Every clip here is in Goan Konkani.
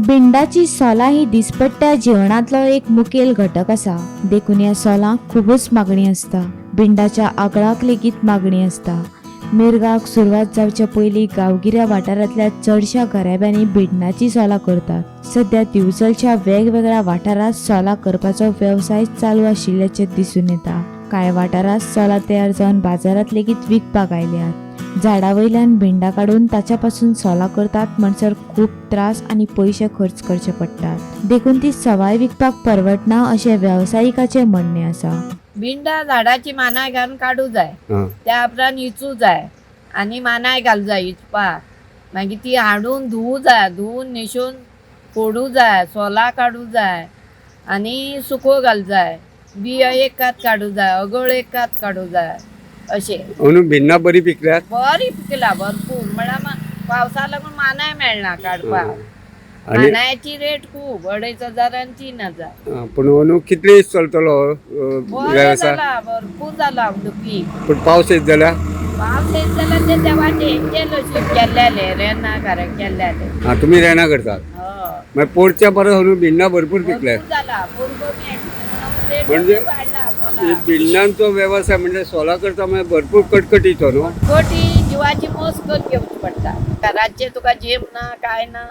भिंडाची सोलां ही दिसपट्ट्या जेवणांतलो एक मुखेल घटक आसा, देखून ह्या सोलांक खुबूच मागणी आसता. भिंडाच्या आगळाक लेगीत मागणी आसता. मिर्गाक सुरवात जावच्या पयलीं गांवगिऱ्या वाठारांतल्या चडश्या घराब्यांनी भिडणाची सोलां करतात. सद्या दिवचलच्या वेगवेगळ्या वाठारांत सोलां करपाचो वेवसाय चालू आशिल्ल्याचें दिसून येता. कांय वाठारांत सोलां तयार जावन बाजारांत लेगीत विकपाक आयल्यात. झाडा वयल्यान भिंडां काडून ताच्या पासून सोलां करतात म्हणसर खूब त्रास आनी पयशे खर्च करचे पडटात, देखून ती सवाय विकपाक परवडना अशें वेवसायिकाचें म्हणणें आसा. भिंडा झाडाची मानाय घालून काडू जाय, त्या उपरांत इचू जाय आनी मानाय घालू जाय इचपाक. मागीर ती हाडून धुवू जाय, धुवून न्हेसून फोडू जाय, सोलां काडू जाय आनी सुको घालू जाय. बियो एक कात काडू जाय, अगळ एक कात काडू जाय अशें. अंदू भिन्नां बरी पिकल्यात. बरी पिकला भरपूर, म्हळ्यार पावसा लागून मानाय मेळना काडपाक. आनी मानायाची रेट खूब, 2500 आनी 3000. पूण अंदू कितले दीस चलतलो बरें वेवसाय? जाला, भरपूर जाला अंदू पीक. पूण पावस येत जाल्यार? पावस येत जाल्यार ते देवाचे हेंचे नशीब केल्लेले रेना कारण केल्लेले. आं, तुमी रेना करतात. हय. मागीर पोरच्या परस अंदू भिन्नां भरपूर पिकल्यात. भरपूर जाला, पूर कमी आशिल्ले म्हणून रेट म्हणजे वाडला. ही भिन्नांचो वेवसाय म्हणजे सोलां करता म्हणजे भरपूर कटकटीचो न्हू. कोटी जिवाची मोस करून घेवची पडटा. रातचें तुका जेम ना, काय ना,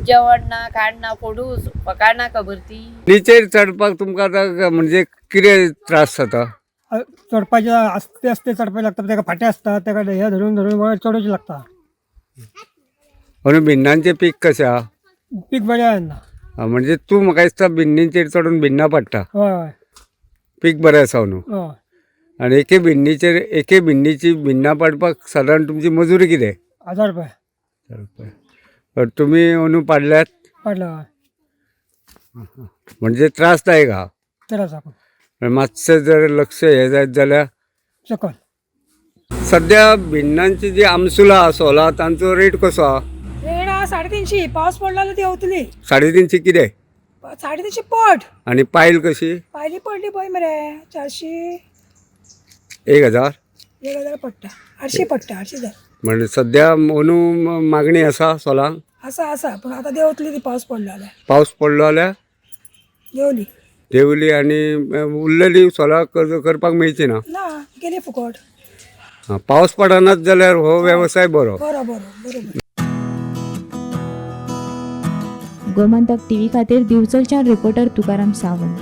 जेवण ना, खाण ना, फोडू पकाडना खबर ती. नीचेर चडपाक तुमकां आतां म्हणजे कितें त्रास जाता? चडपाचें आस्ते आस्ते चडपाचें लागता, ताका फांटे आसता, ताका हे धरून धरून वयर चडोवचें लागता. अंदू भिन्नांचें पीक कशें आहा? पीक बरें येना. आं, म्हणजे तूं म्हाका दिसता भिन्नीचेर चडून भिन्नां पडटा. हय हय. पीक बरें आसा न्हू. हय. आनी एके भिन्नीचेर, एके भिन्नीची भिन्नां पाडपाक सादारण तुमची मजुरी कितें? 1000 रुपया. तर तुमी अंदू पाडल्यात? पाडला हय. म्हणजे त्रासदायक आहा. त्रास आसा. मातशें जर लक्ष हें जायत जाल्यार चकन. सद्या भिन्नांची जी आमसुलां आहा, सोलां, तांचो रेट कसो आहा? रेट आहा 350. पावस पडला जाल्यार देंवतली. 350 कितें? 350 पट. आनी पायल कशी? पायली पडली पळय मरे 400. 1000. 1000 पडटा, 800 पडटा, 800 जाय. म्हणजे सद्या अंदू मागणी आसा सोलांक? आसा आसा, पूण आतां देंवतली ती पावस पडलो जाल्यार. पावस पडलो जाल्यार देंवली. देंवली आनी उरलेली सोलां करपाक मेळची ना. ना, गेली फुकट. आं, पावस पडनाच जाल्यार हो वेवसाय बरो. बरो बरो बरोबर. गोमंतक टीव्ही खातीर दिवचलच्यान रिपोर्टर तुकाराम सावंत.